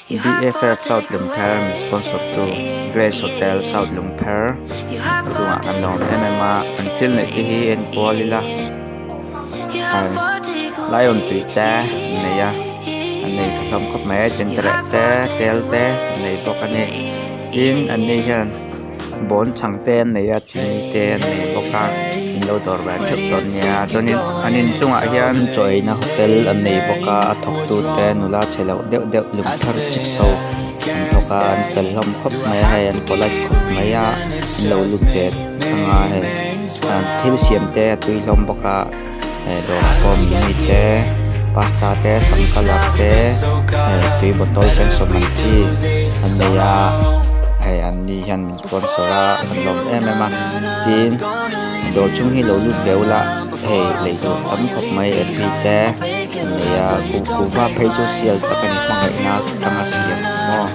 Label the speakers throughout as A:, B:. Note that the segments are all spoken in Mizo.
A: BFF South Lungpher min sponsor tu Grace Hotel South Lungpher a chungah kan lawm em em a an thil neih te hi en kual ila lion tui te an nei a an nei tha hlawm khawp mai a tintereh te tel te an nei bawk a ni tin an ni hian bawn chhang te an nei a chini te an nei bawk a in lo dawr ve theuh dawn nia chuanin an inchungah hian chaw eina hotel an nei bawk a a thawk tu te nula chhe loh deuh deuh lung thar chik chho an thawk a an fel hlawm khawp mai a hei an polite khawp mai a an lo lut ve thang a hei thil siam te a tui hlawm bawk a hei dawrah pawh mimi te pasta te sam colour te hei tui bottle cheng sawm ang chi an nei a hei an ni hian min sponsor a an lawm em em a tin dawr chhung hi lo lut ve ula hei lei tur tam khawp mai api te an nei a kuhva phei chu sial tak a ni hmangaihna atanga siam maw a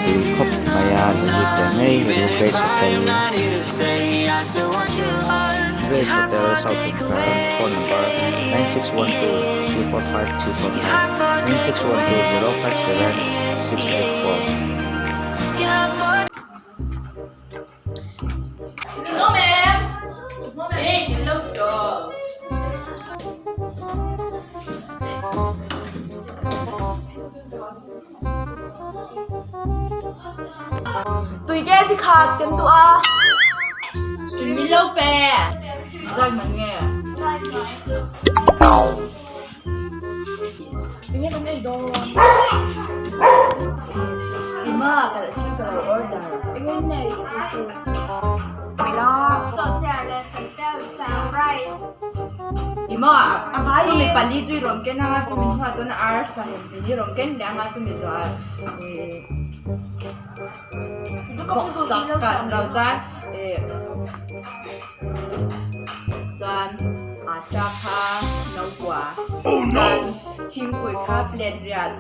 A: tui khawp mai a lo lut ve ngei ru grace hotel Grace Hotel South Lungpher phone number 9612345349 9612057684.
B: Tui ke chi khat kan duh a. Tui min lo pe. Zai man nge. Enge kan ei dawn. Ima ka thil ka lo order. Enge nei Ima chumi pali chu i rawn ken anga chumi hnuah chuan arsa hem pili rawn ken leh anga chumi zuah sak kat lo chuan chuan atta kha no kua chuan thingpui kha plate riat